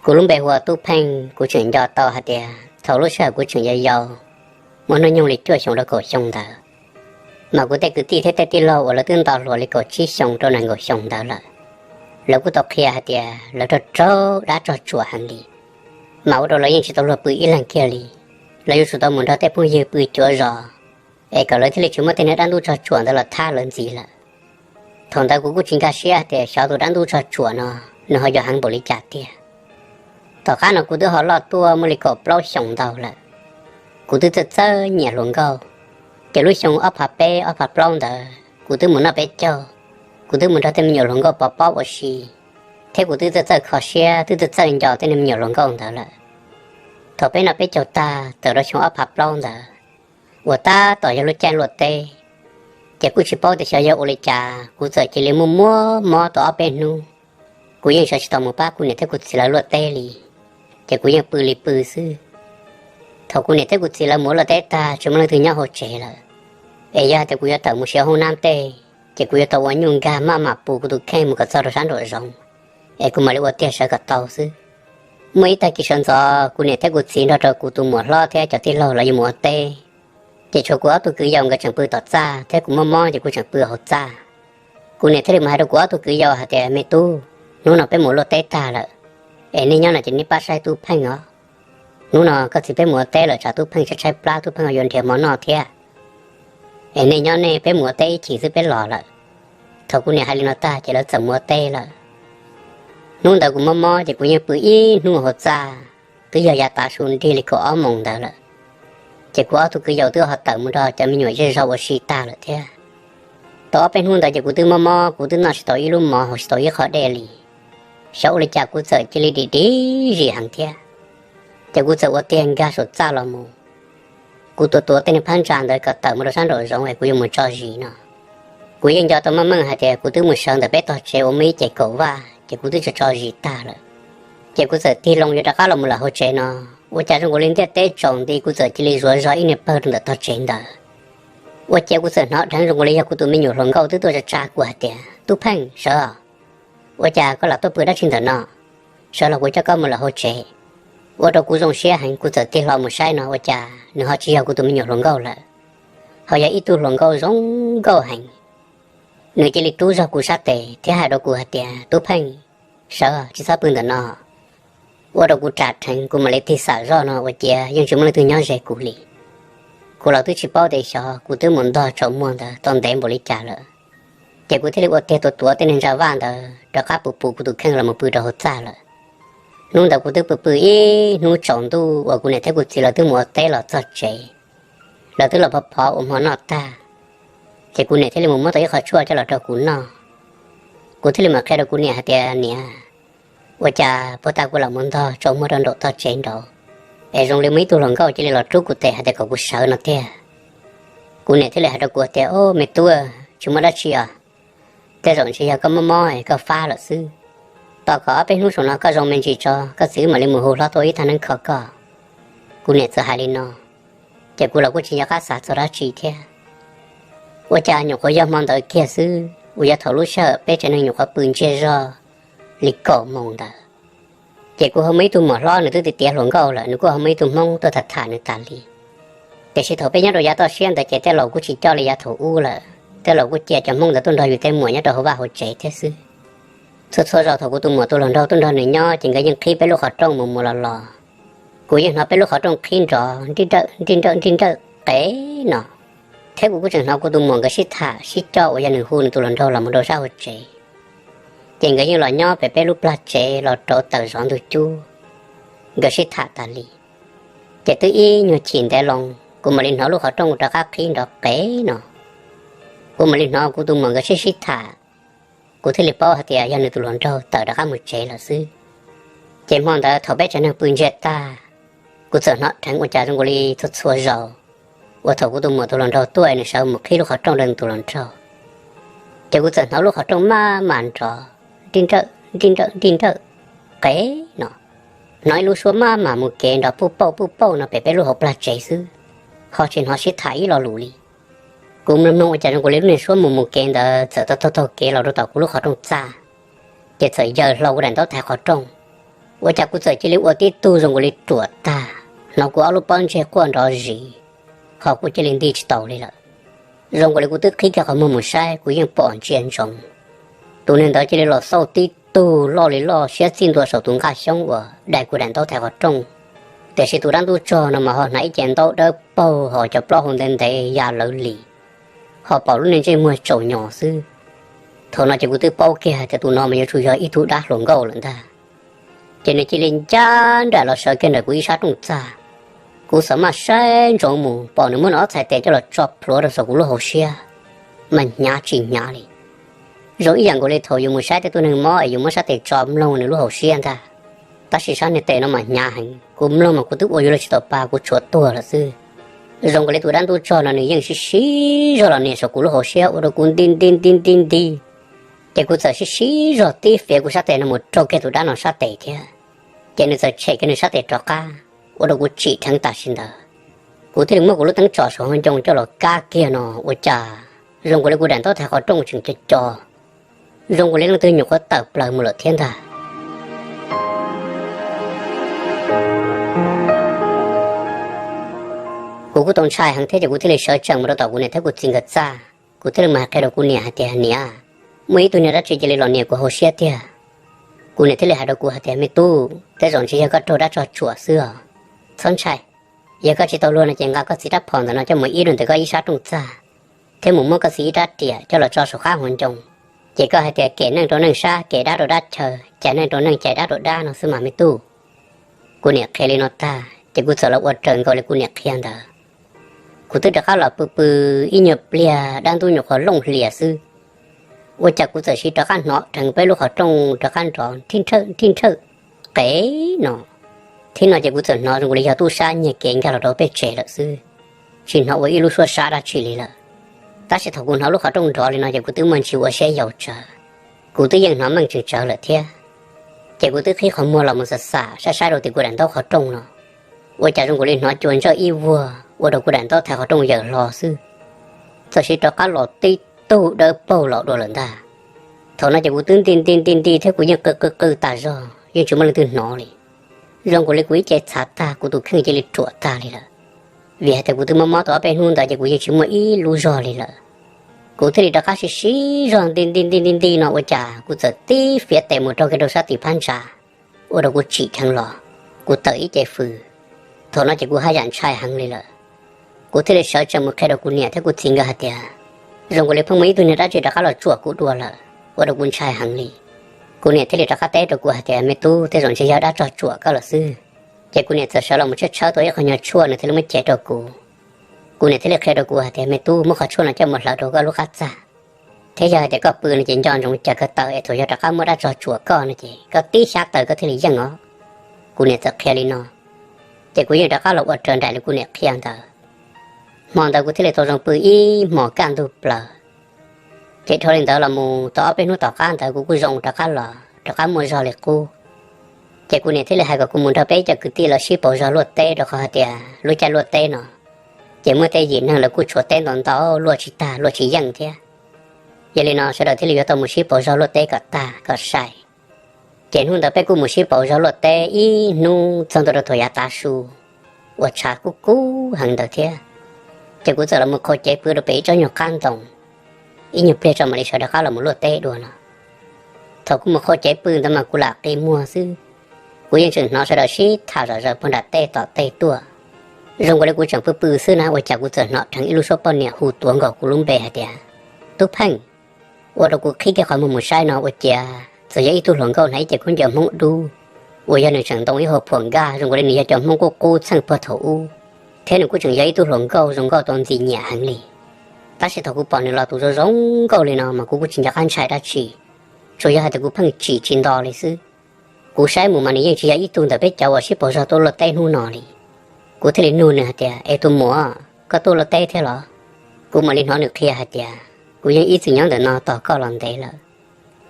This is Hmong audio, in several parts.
Kuv lub npe hu ua Tub Pheej, kuv tseem nco tau hais tias thaum lub sij hawm kuv tseem yau yau, muaj hnub nyoog li cuaj xyoo rau kaum xyoo ntawd, mas kuv tej kwv tij thiab tej tij laug uas lawv twb nto hluas li kaum tsib xyoo rau nees nkaum xyoo ntawd lawm, lawv kuj tau qhia hais tias lawv raug raug dab raug tsuam heev li, mas ua rau lawv yeej tsis tau luag pw ib leeg kiag li. Lawv yuav tsum tau mus nrog tej phooj ywg pw cuav zos, es kom lawv thiaj li tsis muaj tej niag dab ntuj raug tsuam ntawd los thab lawv ntxiv lawm. Thaum ntawd kuv kuj tsis nkag siab tias xyov tus dab ntuj raug tsuam no nws ho yog heev npaum li cas tiag. Tom qab no kuv twb ho loj tuaj muaj li kaum plaub xyoos ntau lawm, kuv twb txawj txawj nyiam hluas nkauj. Ces lub xyoo ob phav peb ob phav plaub ntawd kuv twb mus noj peb caug, kuv twb mus nrog tej me nyuam hluas nkauj pov pob ua si, thiab kuv twb txawj txawj kho siab twb txawj txawj nco tej me nyuam hluas nkauj ntawd lawm. Thaum peb noj peb caug tag tawm rau xyoo ob phav plaub ntawd, uas tab tom yog lub caij luaj teb, ces kuj tsis paub tias xyov yog ua li cas kuv txawm cia li muaj muaj mob tau ob peb hnub. Kuv yeej sawv tsis tau mus pab kuv niam thiab kuv txiv lawv luaj teb li, ces kuv yeej pw li pw xwb. Thaum kuv niam thiab kuv txiv lawv mus ua luaj teb tag tsis muaj leej twg nyob hauv tsev lawm, es yog tias kuv yuav tawm mus siav hoob nab tej, ces kuv yuav tau ua nyuj nkag maj mam pus kuv tus kheej mus kom txog rau sab nraum zoov, es kuv mam li ua tiag sawv kom tau xwb. Muaj ib tag kis sawv ntxov kuv niam thiab kuv txiv nrog rau kuv tus muam hlob thiab cov tij laug lawv yuav mus ua teb, ces tshuav kuv ob tug kwv yau nkawd tseem pw tom txaj thiab kuv mob mob ces kuv tseem pw hauv txaj. Kuv niam thiaj li mus hais rau kuv ob tug kwv yau hais tias, Me tub, hnub no peb mus luaj teb tag lawm, es nej nyob no ces nej pab saib Tub Pheej os. Hnub no koj txiv peb mus ua teb lawm tsam Tub Pheej tshaib tshaib plab, Tub Pheej yuav nrhiav mov noj thiab. Es nej nyob nej, peb mus ua teb ib chim xwb peb los lawm. Thaum kuv niam hais li no tag ces lawv txawm mus ua teb lawm. Hnub ntawd kuv mob mob ces kuv yeej pw ib hnub hauv txaj, twb yog yav tav su nrig li kaum ob moos ntawd lawm. Ces kuv ob tug kwv yau twb ho tawm mus nrog cov me nyuam zej zog ua si tag lawm thiab. Tau ob peb hnub ntawd ces kuv twb mob mob, kuv twb noj tsis tau ib lub mov, haus tsis tau ib qho dej li. Xyov ua li cas kuv txawm cia li dim dim zis heev thiab. Ces kuv txawm ua tiag nkag saum txaj los mus. Kuv tuav tuav tej niag phab ntsa ntawd kom tawm mus rau sab nraum zoov es kuv yuav mus tso zis no. Kuv yeej nco tau meej meej hais tias kuv twb mus sawv ntawm peb tog tsev uas muaj ib ce kaum vaj ces kuv twb tso tso zis tag lawm. Ces kuv txawm tig loo yuav rov qab los mus lawm hauv tsev no, ua cas zoo nkaus li ntiaj teb tsaus nti, kuv txawm cia li zuav zog ib niag pawg rau ntawm tog tsev ntawd. Ua cas kuv txawm hnov dheev zoo nkaus li yog kuv tus me nyuam hluas nkauj twb tuaj tsa tsa kuv hais tias, Tub Pheej, sawv os. Ua cas koj lam tuaj pw dab tsi ntawm no? Sawv los kuv coj koj mus lawm hauv tsev. Ua rau kuv zoo siab heev, kuv txawm tig hlo mus saib no ua cas nws ho tsis yog kuv tus me nyuam hluas nkauj lawm, ho yog ib tug hluas nkauj zoo nkauj heev. Nws cia li rub zog kuv sab tes thiab hais rau kuv hais tias, Tub Pheej, sawv, tsis txhob pw ntawm no. Ua rau kuv ras rheev, kuv mam li tig xam zoj no ua ciav yeej tsis muaj leej twg nyob ze kuv li. Kuv los twb tsis paub tias xyov kuv twb mus ntog tsaus muag ntawd tau ntev npaum li cas lawm. Ces kuv thiaj li ua tiag tuav tuav tej niag ntsa vaj ntawd rov qab pus pus kuv tus kheej los mus pw rau hauv txaj lawm. Hnub ntawd kuv twb pw pw ib hnub tsaus ntuj uas kuv niam thiab kuv txiv lawv twb mus ua teb los txog tsev, lawv twb los phov phov ua hmo noj tag, ces kuv niam thiaj li mus muab tau ib qho tshuaj coj los rau kuv noj. Kuv thiaj li mam qhia rau kuv niam hais tias, Niam, ua cas puag ta kuv lam mus ntog tsaus muag rau nraum tog tsev nraud, es zoo li muaj ib tug hluas nkauj cia li los rub kuv tes hais tias kom kuv sawv no tiag. Kuv niam thiaj li hais rau kuv tias, Au me tub, tsis muaj dab tsi os. Tej zaum ntshe yog koj mob mob es koj fab lawm xwb. Tos kom ob peb hnub saum no koj zoo me ntsis tso, koj txiv mam li mus hu hlob tuaj ib thaj neeb kho koj. Kuv niam txawm hais li no, ces kuv los kuj tsis nco qab xav txog dab tsi thiab. Ua cas nyuam qhuav yog hmo ntawd kiag xwb uas yog thaum lub sij hawm peb tsev neeg nyuam qhuav pw ntsiag zog li kaum moos ntawd, ces kuv ho muaj ib tug muam hlob, nws twb tiav hluas nkauj lawm, nws kuj ho muaj ib tug hmoob tuaj tham tham nws tas li. Tiam sis thaum peb nyob rau yav toj siab ntawd ces tej laus kuj tsis coj li yav thaum ub lawm, tej laus kuj cia cov hmoob ntawd tuaj nrog yus tej muam nyob rau hauv vaj hauv tsev thiab xwb. Txhua txhua zaus thaum kuv tus muam tus hluas nraug tuaj nrog nws nyob ces nkawd yeej qhib peb lub qhov rooj mus mus los los. Kuv yeej hnov peb lub qhov rooj qhib nrov nrij nrawj nrij nrawj nrij nrawj qev no, thiab kuv kuj tseem hnov kuv tus muam nkawd sib tham sib coj uas yog nws hu nws tus hluas nraug los mus rau sab hauv tsev. Ces nkawd yeej los nyob pem peb lub plag tsev los rauv taws zov ntug cub, nkawd sib tham tas li. Ces twb ib nyuag chim ntev loo, kuv mam li hnov lub qhov rooj rov qab qhib nrov qev no. Kuv mam li hnov kuv tus muam nkawd sib sib tham, kuv thiaj li paub hais tias yog nws tus hluas nraug tawm rov qab mus tsev lawm xwb. Ces hmo ntawd thaum peb tsev neeg pw ntsiag tag, kuv txawm hnov dheev ua cas zoo nkaus li txhua txhua zaus uas thaum kuv tus muam tus hluas nraug tuaj es nws sawv mus qhib lub qhov rooj rau nws tus hluas nraug, ces kuv txawm hnov lub qhov rooj maj mam nrov nrij nrawj nrij nrawj nrij nrawj qev no, hnov ib lub suab maj mam mus kev nrov puj pauj puj pauj no pem peb lub hauv plag tsev xwb, ho tsis hnov sib tham ib lo lus li. Kuv mloog mloog ua cas zoo nkaus li lub niag suab mus mus kev ntawd txawm taug taug kev los rau tom kuv lub qhov rooj txaj, ces txawm yaws hlo kuv daim ntaub thaiv qhov rooj. Ua cas kuv txawm cia li ua tib tug zoo nkaus li ruam tag, hnov kuv ob lub pob ntseg quaj nrov zis, ho kuv cia li nti tsis taus li lawm. Zoo nkaus li kuv twb qhib kiag qhov muag mus saib kuv yeej pom ntsia ntsoov tus neeg ntawd cia li los xauj tib tug loj li loj siab txij ntua saum tus nqaj xyoob uas dai kuv daim ntaub thaiv qhov rooj. Tiam sis tus dab ntuj tsog no mas ho hnav ib ce ntaub dawb paug ho cov plaub hau ntev ntev ya lawv li, ho pom lub niag ntsej muag tsaus nyos xwb. Thaum no ces kuv twb paub kiag hais tias tus no mas yuav tsum yog ib tug dab hluas nkauj lawm ntag. Ces nws cia li ncaj nraim los sawv kiag ntawm kuv ib sab rooj txaj. Kuv xav maj saib ntsoov mus pom nws muab nws ob txhais tes coj los tso plhuav rau saum kuv lub hauv siab, mas hnyav tsis hnyav li. Zoo ib yam nkaus li thaum yus mus saib tej tug neeg mob es yus muab sab tes tso mloog nws lub hauv siab ntag. Tab sis sab niag tes no mas hnyav heev, kuv mloog mas kuv twb ua yuav luag tsis tau pa, kuv tshuav tuag lawm xwb. Zoo nkaus li tus dab ntuj tsog no nws yeej sib sib zog los nias saum kuv lub hauv siab ua rau kuv nti nti nti nti nti. Ces kuv txawm sib sib zog tib fiav kuv sab tes no mus raug kiag tus dab no sab tes thiab. Ces nws txawm tshem kiag nws sab tes rov qab, ua rau kuv tsim dheev tam sim ntawd. Kuv thiaj li muab kuv lub teeb tsom saum hauv ncoo coj los kab kiag no ua cas zoo nkaus li kuv daim ntaub thaiv qhov rooj tseem co co, zoo nkaus li leej twg nyuam qhuav tawm plaws mus lawm thiab ntag. Kuv kuj tau ntshai heev thiab ces kuv thiaj li sawv tsees mus rau tom kuv niam thiab kuv txiv nkawd txaj. Kuv thiaj li mus hais qhia rau kuv niam hais tias, Niam, muaj ib tug niag dab tsi cia li los nias kuv hauv siab tiag. Kuv niam thiaj li hais rau kuv hais tias, Me tub, tej zaum ntshe yog koj raug dab tsog tsuam xwb os. Txhob ntshai, yog koj tsis tau luag no ces nqa koj txiv rab phom ntawm no coj mus ib rau ntawm koj ib sab rooj txaj, thiab mus muab koj txiv ib rab riam coj los tso saum qab hauv ncoo. Ces koj hais tias kem neej rau neej sab, kem dab rau dab chaw, cais neej rau neej, cais dab rau dab no xwb mas me tub. Kuv niam qhia li no tag ces kuv txawm los ua raws nkaus li kuv niam qhia ntawd. Kuv twb rov qab los pw pw ib nyuag pliag dab ntub nyuam qhuav looj hlias xwb, ua cas kuv txawm sim rov qab hnov dheev peb lub qhov rooj rov qab nrov nrhij nrhawj qev no. Thib no ces kuv txawm hnov zoo li yog tub sab nyiag kev nkag los rau peb tsev lawm xwb, tsis hnov ua ib lub suab sab dab tsi li lawm. Tab sis thaum kuv hnov lub qhov rooj nrov li no ces kuv twb muaj ntsis ua siab yau tsawv, kuv twb yeej hnov meej tseem tsawv lawm thiab. Ces kuv twb qhib qhov muag los mus xam xam saib saib rau tim kuv daim ntaub qhov rooj no, ua cas zoo nkaus li hnov cua ntsawj ib vuag ua rau kuv daim ntaub thaiv qhov rooj yawm hlo xwb, txawm sim rov qab los tib tug dawb paug los dua lawm ntag. Thaum no ces kuv twb nti nti nti nti thiab kuv yeej qw qw qw tas zog yeej tsis muaj leej twg hnov li. Zoo nkaus li kuv ib ce txhav tag, kuv tus kheej cia li ruam tag li lawm, vim hais tias kuv twb mob mob tau ob peb hnub ntawd ces kuv yeej tsis muaj ib lub zog li lawm. Kuv thiaj li rov qab sib sib zog nti nti nti nti nti no ua cas kuv txawm tib fiav tes mus raug kiag rau sab tim phab ntsa, ua rau kuv tsim dheev los, kuv tawm ib ce fws. Thaum no ces kuv haj yam ntshai heev li lawm. Kuv thiaj li sawv tsees mus qhia rau kuv niam thiab kuv txiv nkawd hais tias, Zoo nkaus li pheej muaj ib tug niag dab tsi rov qab los tsuam kuv dua lawm, ua rau kuv ntshai heev li. Kuv niam thiaj li rov qab teb rau kuv hais tias, Me tub, tej zaum ntshe yog dab tsog tsuam koj lawm xwb. Ces kuv niam txawm sawv los mus tshawb tshawb tau ib qho nyuag tshuaj, nws thiaj li muab cev rau kuv. Kuv niam thiaj li qhia rau kuv hais tias, Me tub, muab qhov tshuaj no coj mus hlawv rau koj lub qab txaj, thiab yog hais tias koj pw no ces nco ntsoov cas koj taw es thaum yog rov qab muaj dab tsog tsuam koj no ces koj tib xyab taw koj thiaj li yeej os. Kuv niam txawm qhia li no, ces kuv yeej rov qab los ua raws nraim li kuv niam qhia ntawd. Hmo ntawd kuv thiaj li tau zoo pw ib hmos kaj ntug plaws. Ces dhau li ntawd los mus tau ob peb hnub tom qab ntawd kuv kuj zoo rov qab los rov qab muaj zog li qub. Ces kuv niam thiaj li hais kom kuv mus nrog peb cov kwv tij lawv sib pauv zog luaj teb, rau qhov hais tias lub caij luaj teb no ces muaj tej yim neeg lawv kuj tshuav teb ntau ntau, luaj tsis tag luaj tsis yeej thiab. Yog li no sawv daws thiaj li yuav tau mus sib pauv zog luaj teb kom tag kom sai. Ces hnub ntawd peb kuj mus sib pauv zog luaj teb ib hnub txog ntua rau thaum yav tav su uas tshav kub kub heev ntawd thiab. Ces kuv txawm los mus qhau cev pw rau pem ib tsob nyuag qab ntoo, ib nyuag pliag tso mam li sawv rov qab los mus luaj teb dua no. Thaum kuv mus qhau cev pw ntawd mas kuv lam qi muag xwb, kuv yeej tseem hnov sawv daws sib tham zom zaws puag nram tej tom tej tuaj. Zoo nkaus li kuv tseem pw pw xwb na ua cas kuv txawm hnov dheev ib lub suab poj niam hu tuav nkaus kuv lub npe hais tias, Tub Pheej. Ua rau kuv qhib kiag qhov muag mus saib no ua ciav txawm yog ib tug hluas nkauj hnav ib ce khaub ncaws Hmoob dub, uas yog nws tseem ntoo ib hau phuam nkaj, zoo nkaus li nws yog cov Hmoob qub qub txheej puag thaum ub, thiab nws kuj tseem yog ib tug hluas nkauj zoo nkauj tau ntxim nyiam heev li. Tab sis thaum kuv pom nws los tus zoo zoo nkauj li no mas kuv kuj tsis nco qab ntshai dab tsi, tsuas yog hais tias kuv pheej tsim tsis nto li xwb. Kuv saib mus mas nws yeej tsis yog ib tug ntawm peb cov uas sib pauv zog tuaj luaj teb hnub no li. Kuv thiaj li nug nws hais tias, Es tus muam, koj tuaj luaj teb thiab los? Kuv mam li hnov nws qhia hais tias, Kuv yeej ib txwm nyob ntawm no tos koj los ntev lawm,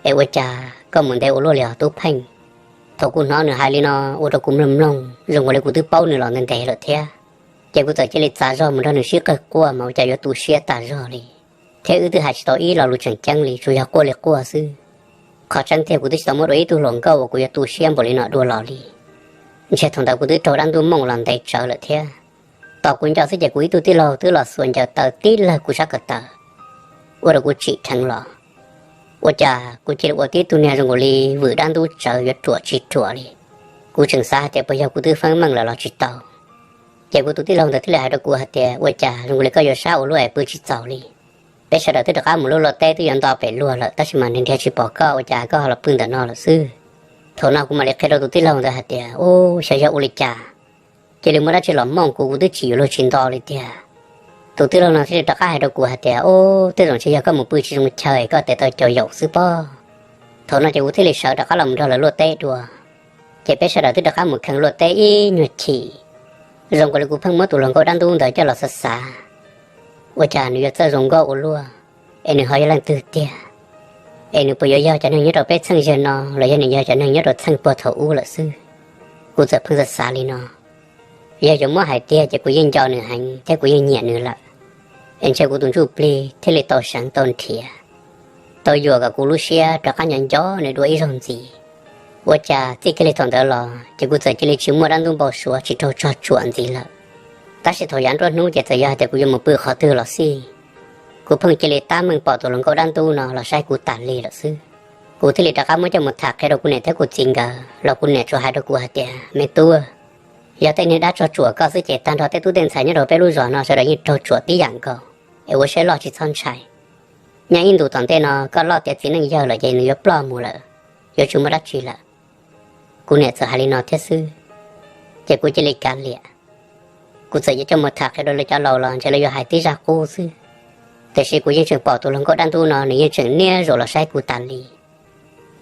es ua cas koj mus ntev ua luaj li os Tub Pheej? Thaum kuv hnov nws hais li no ua rau kuv mloog mloog zoo nkaus li kuv twb paub nws los ntev ntev lawm thiab. Ces kuv txawm cia li txav zog mus nrog nws sib qawg quaj mas ua cas yuav tu siab tas zog li, thiab wb twb hais tsis tau ib lo lus tseem ceeb li, tsuas yog quaj li quaj xwb. Qhov tseeb tiag kuv twb tsis tau muaj dua ib tug hluas nkauj uas kuv yuav tu siab npaum li no dua los li. Ntshe thaum ntawd kuv twb raug dab ntub mooj los ntev tsawv lawm thiab. Tos kuv nco xwb ces kuv ib tug tij laug twb los xuas ncaws taw tib lawg kuv sab ko taw, ua rau kuv tsim dheev los. Ua cas kuv cia li ua tib tug niag zoo nkaus li vwm dab ntub tsawv yuav ruam tsis ruam li. Kuv tseem xav hais tias puas yog kuv twb feeb meej lawm los tsis tau. Ces kuv tus tij laug ntawd thiaj li hais rau kuv hais tias, ua cas zoo nkaus li koj yuav sab ua luaj es pw tsis txaus li. Peb sawv daws twb rov qab mus luaj luaj teb twb yuav nto pem luag lawm tab sis mas nrhiav nrhiav tsis pom koj, ua cas koj ho los pw ntawm no lawm xwb. Thaum no kuv mam li qhia rau tus tij laug ntawd hais tias, u, xyov yog ua li cas, cia li muaj dab tsi los mooj kuv, kuv twb tsim yuav luag tsis nto li tiag. Tus tij laug no thiaj li rov qab hais rau kuv hais tias, u, tej zaum ntshe yog koj mus pw tsis zoo chaw koj tes taw caus yaum xwb pob. Thaum no ces kuv thiaj li sawv rov qab los mus nrog lawv luaj teb dua. Ces peb sawv daws twb rov qab mus kheev luaj teb ib nyuag chim. Zoo nkaus li kuv pheej muab tus hluas nkauj dab ntub ntawd coj los xav xav, ua cas nws yuav txawj zoo nkauj ua luaj, es nws ho yog leej twg tiag? Es nws puas yuav yog cov neeg nyob rau peb txheej zaum no los yog nws yog cov neeg nyob rau txheej puag thaum ub lawm xwb? Kuv txawm pheej xav xav li no. Yog yuav muab hais tiag ces kuv yeej nco nws heev thiab kuv yeej nyiam nws lawm. Es ntshe kuv tus ntsuj plig thiaj li tau seev tau nrhiav, tau yuam kom kuv lub siab rov qab nco nco nws dua ib zaug ntxiv. Ua cas txij kiag li thaum ntawd los ces kuv txawm cia li tsis muaj dab ntub npau suav tsis raug tsog tsuam ntxiv lawm. Tab sis thaum yav nruab hnub ces txawm yog hais tias kuv yuav mus pw qhov twg los xij, kuv pheej cia li tab meeg pom tus hluas nkauj dab ntub no los saib kuv tas li lawm xwb. Kuv thiaj li rov qab muab coj mus tham qhia rau kuv niam thiab kuv txiv nkawd los kuv niam tsuas hais rau kuv hais tias, me tub, yog tej niag dab tsog tsuam koj xwb ces tag nrho tej tub tej ntxhais nyob rau peb lub zos no sawv daws yeej raug tsuam tib yam nkaus, es ua siab loj tsis txhob ntshai. Nyob ib ntus tom ntej no koj loj tiav txiv neej yawg lawm ces nws yuav ploj mus lawm, yuav tsis muaj dab tsi lawm. Kuv niam txawm hais li no thiab xwb, ces kuv cia li kav liam. Kuv txawm yuav coj mus tham qhia rau lawv cov laus los ntshe lawv yuav hais tib zaj qub xwb. Tiam sis kuv yeej tseem pom tus hluas nkauj dab ntub no nws yeej tseem niaj zaus los saib kuv tas li.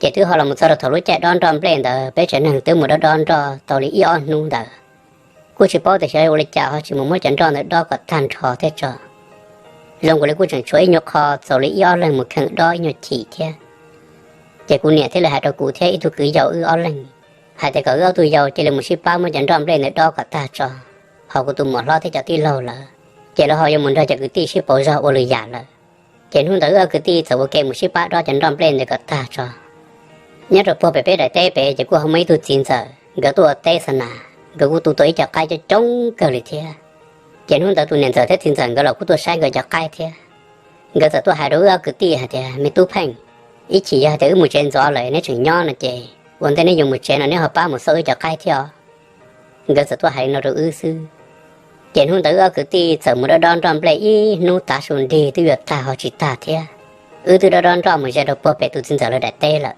Ces twb ho los mus txog rau thaum lub caij dob nroj nplej ntawd peb tsev neeg twb mus dob dob nroj tau li ib ob hnub ntawd. Kuj tsis paub tias xyov ua li cas ho tsis mus muab cov nroj ntawd dob kom tag nrho thiab tso. Zoo nkaus li kuj tseem tshuav ib nyuag qho txaus li ib ob leeg mus kheev dob ib nyuag chim thiab. Ces kuv niam thiaj li hais rau kuv thiab ib tug kwv yau wb ob leeg hais tias kom wb ob tug yau cia li mus sib pab muab cov nroj nplej ntawd dob kom tag tso. Ho kuv tus muam hlob thiab cov tij laug lawm ces lawv ho yuav mus nrog cov kwv tij sib pauv zog ua lwm yam lawm. Ces hnub ntawd wb ob kwv tij txawm ua ke mus sib pab dob cov nroj nplej ntawd kom tag tso. Nyob rau puag pem peb daim teb pem ces kuj ho muaj ib tug txiv ntxawm nkawd tuaj ua teb xa nas, nkawd kuj tu tau ib co qaib coob coob kawg li thiab. Ces hnub ntawd tus niam ntxawm thiab txiv ntxawm nkawd los kuj tuaj saib nkawd cov qaib thiab. Nkawd txawm tuaj hais rau wb ob kwv tij hais tias, me tub Pheej, ib chim yog hais tias wb mus tsev ntxov lawm neb tseem nyob no ces ua ntej neb yuav mus tsev no neb ho pab mus xauj wb cov qaib thiab os. Nkawd txawm tuaj hais li no rau wb xwb. Ces hnub ntawd wb ob kwv tij txawm mus dob dob nroj nplej ib hnub tav su nrig twb yuav tag ho tsis tag thiab. Wb twb dob dob nroj mus ze rau puag pem tus txiv ntxawm lawv daim teb lawm.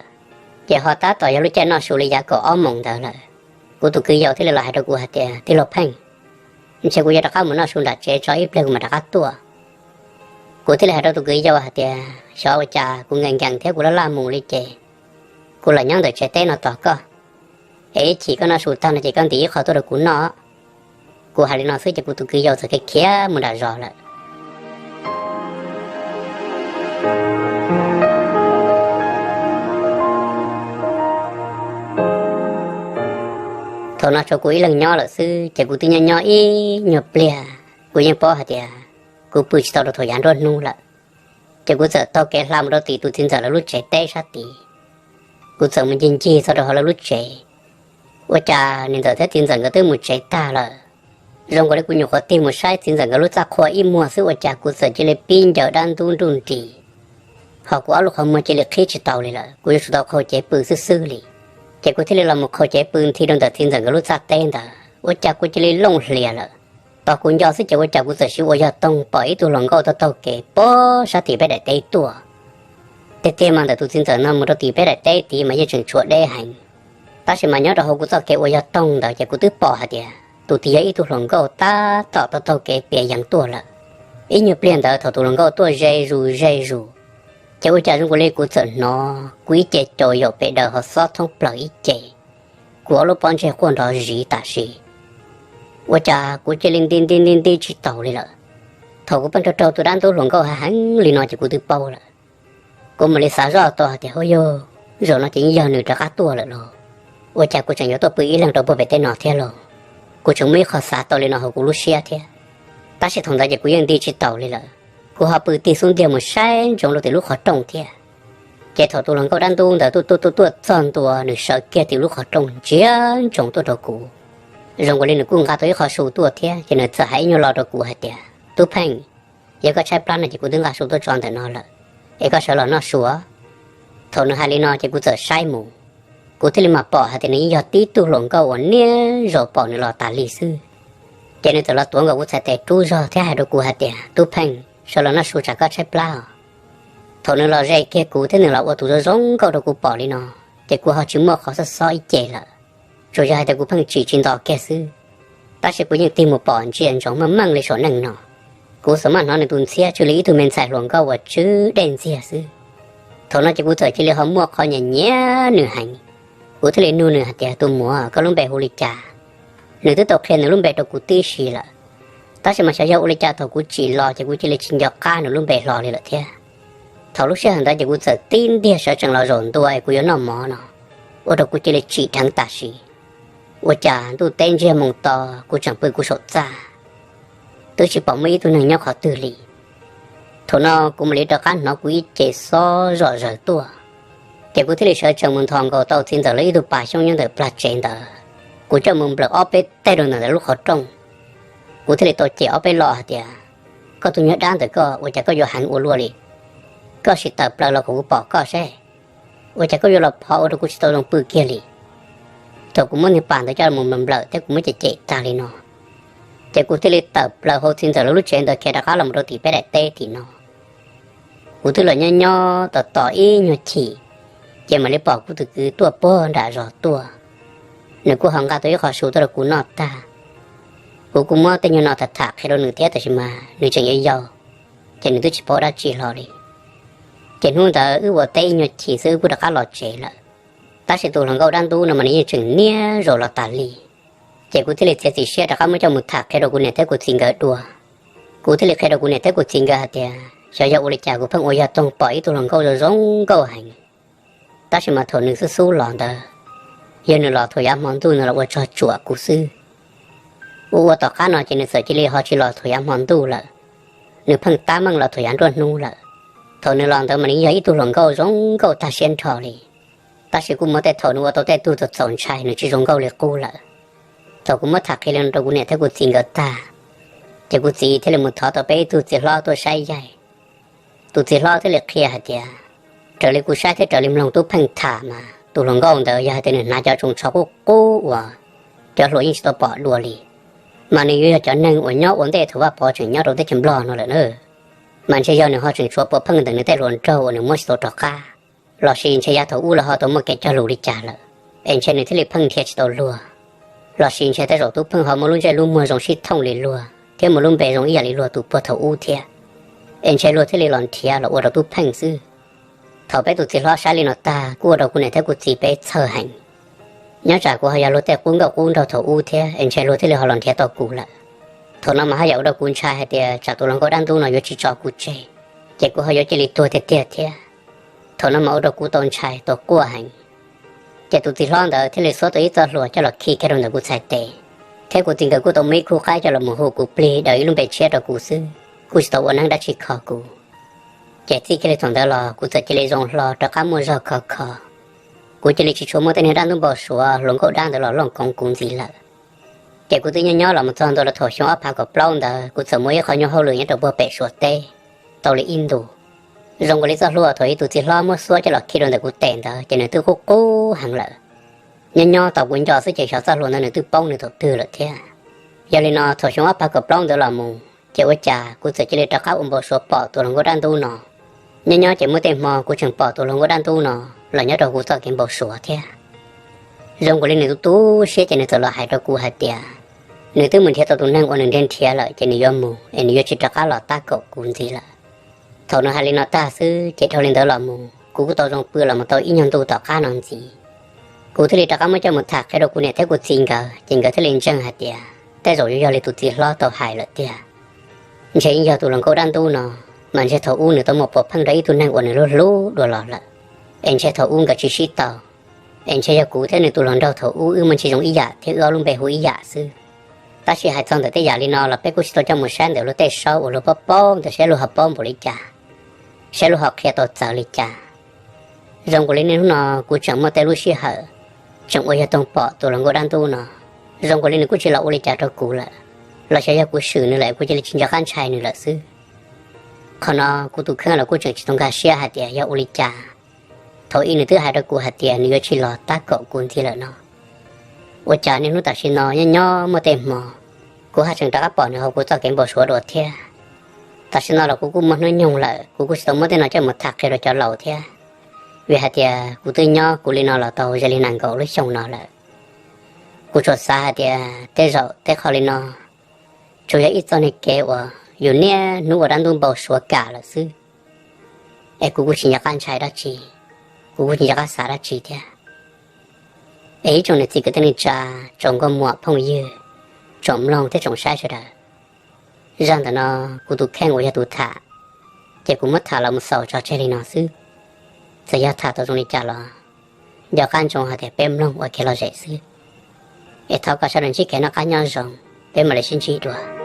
Ces ho tab tom yog lub caij noj su li yav kaum ob moos ntawd lawm. Kuv tus kwv yau thiaj li los hais rau kuv hais tias, tij laug Pheej, ntshe kuv yuav rov qab mus noj su nram tsev tso ib pliag kuv mam rov qab tuaj. Kuv thiaj li hais rau tus kwv yau hais tias, xyov ua cas kuv nkees nkees thiab kuv laj laj mus li ces kuv los nyob ntawm tsev teb no tos koj. Es ib chim koj noj su tag no ces koj ntim ib qho tuaj rau kuv noj. Kuv hais li no xwb ces kuv tus kwv yau txawm khiav khiav mus nram zos lawm. Thaum no tshuav kuv ib leeg nyob lawm xwb ces kuv twb nyob nyob ib nyuag pliag kuv yeej paub hais tias kuv pw tsis tau rau thaum yav nruab hnub lawm. Ces kuv txawm taug kev hla mus rau tim tus txiv ntxawm lawv lub tsev teb sab tid. Kuv txawm mus ncig ncig txog rau hauv lawv lub tsev. Ua cas niam ntxawm thiab txiv ntxawm nkawd twb mus tsev tag lawm. Zoo nkaus li kuv nyuam qhuav tig mus saib txiv ntxawm nkawd lub txaj qhua ib muag xwb ua cas kuv txawm cia li pib ncaws dab ntub nruj nris, ho kuv ob lub qhov muag cia li qhib tsis tau li lawm, kuv yuav tsum tau qhau cev pw xwb xwb li. Ces kuv thiaj li los mus qhau cev pw nthi rau ntawm txiv ntxawm nkawd lub txaj teb ntawd ua cas kuv cia li looj hlias lawm. Tos kuv nco xwb ces ua cas kuv txawm siv ua yog toog pom ib tug hluas nkauj taug taug kev pog sab tim peb daim teb tuaj. Tiag tiag mas ntawm tus txiv ntxawm no mus rau tim peb daim teb tid mas yeej tseem tshuav deb heev, tab sis mas nyob rau hauv kuv txoj kev ua yog toog ntawd ces kuv twb pom hais tias tus tid yog ib tug hluas nkauj tab tom taug taug kev piav yeev tuaj lawm. Ib nyuag pliag ntawd thaum tus hluas nkauj tuaj ze zus ze zus, ces ua cas zoo nkaus li kuv txawm hnov kuv ib ce caus yaum pem daws ho xob thoob plaws ib ce. Kuv ob lub pob ntseg quaj nrov ziv tam sim. Ua cas kuv cia li nti nti nti nti tsis taus li lawm. Thaum kuv pheej raug raug tus dab ntub hluas nkauj heev heev li no ces kuv twb paub lawm. Kuv mam li xav zoj tau hais tias, hauj yog, zaum no ces yeej yog nws rov qab tuaj lawm lauj. Ua cas kuv tseem yuav tuaj pw ib leeg rau puag pem teb no thiab lauj? Kuv tseem muaj ib qho xav tau li no hauv kuv lub siab thiab. Tab sis thaum ntawd ces kuv yeej nti tsis taus li lawm. Kuv ho pw tig xub ntiag mus saib ntsoov rau tim lub qhov rooj thiab. Ces thaum tus hluas nkauj dab ntub ntawd tuaj tuaj tuaj tuaj txog ntua, nws sawv kiag tim lub qhov rooj ntsia ntsoov tuaj rau kuv. Zoo nkaus li nws kuj nqa tau ib qho su tuaj thiab, ces nws txawm hais ib nyuag lo rau kuv hais tias, Tub Pheej, yog koj tshaib plab no ces kuv twb nqa su tuaj tso ntawm no lawm, es koj sawv los noj su. Thaum nws hais li no ces kuv txawm saib mus, kuv thiaj li mam pom hais tias nws yeej yog tib tug hluas nkauj uas niaj zaus pom nws los tas li xwb. Ces nws txawm los tuav nkaus kuv txhais tes rub zog thiab hais rau kuv hais tias, Tub Pheej, sawv los noj su tsam koj tshaib plab os. Thaum nws los ze kiag kuv thiab nws los ua tus zoo zoo nkauj rau kuv pom li no, ces kuv ho tsis muaj qhov xob xob ib ce lawm. Tsuas yog hais tias kuv pheej tsim tsis nto kiag xwb, tab sis kuv yeej tig mus pom ntsia ntsoov meej meej li saum neej no. Kuv xav maj hnov nws tus ntxhiab tsw li ib tug me ntxhais hluas nkauj uas tsw dej ntxiag xwb. Thaum no ces kuv txawm cia li ho muaj qhov nyiam nyiam nws heev. Kuv thiaj li nug nws hais tias, Tus muam, koj lub npe hu li cas? Nws twb tau qhia nws lub npe rau kuv tib si lawm, tab sis mas xyov yog ua li cas thaum kuv tsim los ces kuv cia li tsis nco qab nws lub npe hlo li lawm thiab. Thaum lub sij hawm ntawd ces kuv txawm tib ntiag sawv tsees los zaum ntua es kuv yuav noj mov no, ua rau kuv cia li tsim dheev tam sim. Ua cas ntuj teb ntsiag moo to, kuv tseem pw kuv saum txaj, twb tsis pom muaj ib tug neeg nyob qhov twg li. Thaum no kuv mam li rov qab hnov kuv ib ce xob zom zaws tuaj, ces kuv thiaj li sawv tsees mus nthos nkaus tau txiv ntxawm lawv ib tug pas xyoob nyob ntawm plag tsev ntawd. Kuv coj mus nplawm ob peb teg rau ntawm ntawm lub qhov rooj. Kuv thiaj li tau cem ob peb lo hais tias, Koj tus nyuag dab ntawm koj, ua cas koj yuav heev ua luaj li? Koj sim tawm plaws los kom kuv pom koj seb, ua cas koj yuav los phov ua rau kuv tsis tau zoo pw kiag li. Thaum kuv muab niag pas ntawd coj los nplawm thiab kuv muab cem cem tag li no, ces kuv thiaj li tawm plaws hauv txiv ntxawm lawv lub tsev ntawd khiav rov qab los rau tim peb daim teb tim no. Kuv twb los nyob nyob tos tos ib nyuag chim, ces mam li pom kuv tus kwv tuaj puag nram zos tuaj. Nws kuj ho nqa tau ib qho su tuaj rau kuv noj tag. Kuv kuj muab tej nyuag no tham tham qhia rau nws thiab, tab sis mas nws tseem yau yau, ces nws twb tsis paub dab tsi hlo li. Ces hnub ntawd wb ua teb ib nyuag chim xwb wb kuj rov qab los tsev lawm. Tab sis tus hluas nkauj dab ntub no mas nws yeej tseem niaj zaus los tas li. Ces kuv thiaj li txiav txim siab rov qab muab coj mus tham qhia rau kuv niam thiab kuv txiv nkawd dua. Kuv thiaj li qhia rau kuv niam thiab kuv txiv nkawd hais tias xyov yog ua li cas kuv pheej ua yog toog pom ib tug hluas nkauj zoo zoo nkauj heev, tab sis mas thaum nws xub xub los ntawd, yog nws los thaum yav hmo ntuj nws los ua tsuag tsuam kuv xwb. Ua ua tom qab no ces nws txawm cia li ho tsis los thaum yav hmo ntuj lawm, nws pheej tab meej los thaum yav nruab hnub lawm. Thaum nws los ntawd mas nws yog ib tug hluas nkauj zoo nkauj tag siab nrho li, tab sis kuj muaj tej thaum nws ua tau tej tug txaus txaus ntshai, nws tsis zoo nkauj li qub lawm. Thaum kuv muab tham qhia li no rau kuv niam thiab kuv txiv nkawd tag, ces kuv txiv thiaj li mus thov tau peb ib tug txiv hlob tuaj saib yaig. Tus txiv hlob thiaj li qhia hais tias, raws li kuv saib thiab raws li mloog Tub Pheej tham mas tus hluas nkauj ntawd yog hais tias nws hnav cov tsoos tsho qub qub uas cov hluas yeej tsis tau pom dua li, mas nws yuav yog cov neeg uas nyob ua ntej thaum Vaj Pov tseem nyob rau teb chaws Nplog no lawm na. Mas ntshe yog nws ho tseem tshuav puas pheej ntawm nws tej hluas nraug uas nws muab tsis tau rov qab, lossis ntshe yav thaum ub los ho tau muaj kev cog lus li cas lawm, es ntshe nws thiaj li pheej nrhiav tsis tau luag. Lossis ntshe tej zaum Tub Pheej ho muaj lub ntsej lub muag zoo sib thooj li luag thiab muaj lub npe zoo ib yam li luag tus puag thaum ub thiab, es ntshe luag thiaj li los nrhiav los ua rau Tub Pheej xwb. Thaum peb tus txiv hlob saib li no tag kuj ua rau kuv niam thiab kuv txiv peb txhawj heev. Nyob tsam kuv ho yog luag tej qub nkauj qub nraug thaum ub thiab, es ntshe luag thiaj li ho los nrhiav tau kuv lawm. Thaum no mas haj yam ua rau kuv ntshai hais tias tsam tus hluas nkauj dab ntub no yuav tsis tso kuv tseg, ces kuv ho yuav cia li tuag tiag tiag thiab. Thaum no mas ua rau kuv tau ntshai tau quaj heev. Ces tus txiv hlob ntawd thiaj li xuab tau ib txoj hlua coj los khi kiag rau ntawm kuv txhais tes, thiab kuv txiv nkawd kuj tau muaj ib khub qaib coj los mus hu kuv plig daws ib lub npe tshiab rau kuv xwb, kuj tsis tau ua neeb dab tsi kho kuv. Ces txij kiag li thaum ntawd los kuv txawm cia li zoo hlo rov qab muaj zog khov kho. Kuv cia li tsis tshua muaj tej niag dab ntub npau suav hluas nkauj dab ntawd los looj koov kuv ntxiv lawm. Ces kuv twb nyob nyob los mus txog ntua rau thaum xyoo ob phav kaum plaub ntawd kuv txawm muaj ib qho nyuag hauj lwm nyob rau puag pem Suav teb tau li ib ntus. Zoo nkaus li txoj hlua thaum ib tus txiv hlob muab xuab coj los khi rau ntawm kuv tes ntawd ces nws twb qub qub heev lawm. Nyob nyob tau kuv nco xwb ces xyov txoj hlua ntawd nws twb poob nws thaum twg lawm thiab. Yog li no thaum xyoo ob phav kaum plaub ntawd los mus ces ua cas kuv txawm cia li rov qab ua npau suav pom tus hluas nkauj dab ntub no. Nyob nyob ces muaj tej hmo kuv tseem pom tus hluas nkauj dab ntub no los nyob rau kuv txoj kev npau suav thiab. Zoo nkaus li nws tu tu siab ces nws txawm los hais rau kuv hais tias nws twb mus nrhiav tau tus neeg uas nws nrhiav nrhiav lawm ces nws yuav mus es nws yuav tsis rov qab los tab kaum kuv ntxiv lawm. Thaum nws hais li no tag xwb ces dhau li ntawd los mus kuv kuj tau zoo pw los mus tau ib nyuag ntu tom qab no ntxiv. Kuv thiaj li rov qab muab coj mus tham qhia rau kuv niam thiab kuv txiv nkawd ces nkawd thiaj li ntseeg hais tias tej zaum yuav yog li tus txiv hlob tau hais lawm tiag. Ntshe yeej yog tus hluas nkauj dab ntub no, mas ntshe thaum ub nws tau muaj puas pheej nrog ib tug neeg uas nws hlub hlub dua los lawm, es ntshe thaum ub nkawd tsis sib tau, es ntshe yog kuv thiab nws tus hluas nraug thaum ub wb muaj ntsis zoo ib yam thiab wb ob lub npe hu ib yam xwb. Tab sis hais txog ntawm tej yam li no los peb kuj tsis tau coj mus saib ntawm luag tej saub uas luag paub paub ntawd saib luag ho paub npaum li cas, saib luag ho qhia tau txawv li cas. Zoo nkaus li niaj hnub no kuv tseem muaj tej lub sij hawm tseem ua yog toog pom tus hluas nkauj dab ntub no. Zoo nkaus li nws kuj tsis los ua li cas rau kuv lawm, los xyov yog kuv swm nws lawm kuv cia li tsis nco qab ntshai nws lawm xwb. Qhov no kuv tus kheej los kuj tseem tsis tau nkag siab hais tias yog ua li cas. Thaum ub nws twb hais rau kuv hais tias nws yuav tsis los tab kaum kuv nti lawm no. Ua cas niaj hnub tam sim no nyob nyob muaj tej hmo, kuv haj tseem rov qab pom nws hauv kuv txoj kev npau suav dua thiab. Tam sim no los kuv kuj muaj hnub nyoog lawm, kuv kuj tsis tau muab tej no coj mus tham qhia rau cov laus thiab. Vim hais tias kuv twb nyob kuv li no los tau ze li nees nkaum lub xyoo no lawm. Kuv tsuas xav hais tias tej zaum tej qho li no tsuas yog ib txoj kev uas yus niaj hnub ua dab ntub npau suav kam lawm xwb. Es kuv kuj tsis nco qab ntshai dab tsi, kuv kuj tsis nco qab xav dab tsi thiab. Es ib tsoom niam txiv kwv tij neej tsa, tsoom nkauj muam phooj ywg, tsoom mloog thiab tsoom saib sawv daws, zaj ntawm no kuv tus kheej uas yog tus tham, ces kuv muab tham los mus xaus tso tseg li no xwb. Txawm yog tham tau zoo li cas los nco qab ntsoov hais tias peb mloog ua kev lom zem xwb. Es thov kom sawv daws ntsib kev noj qab nyob zoo, peb mam li sib ntsib dua.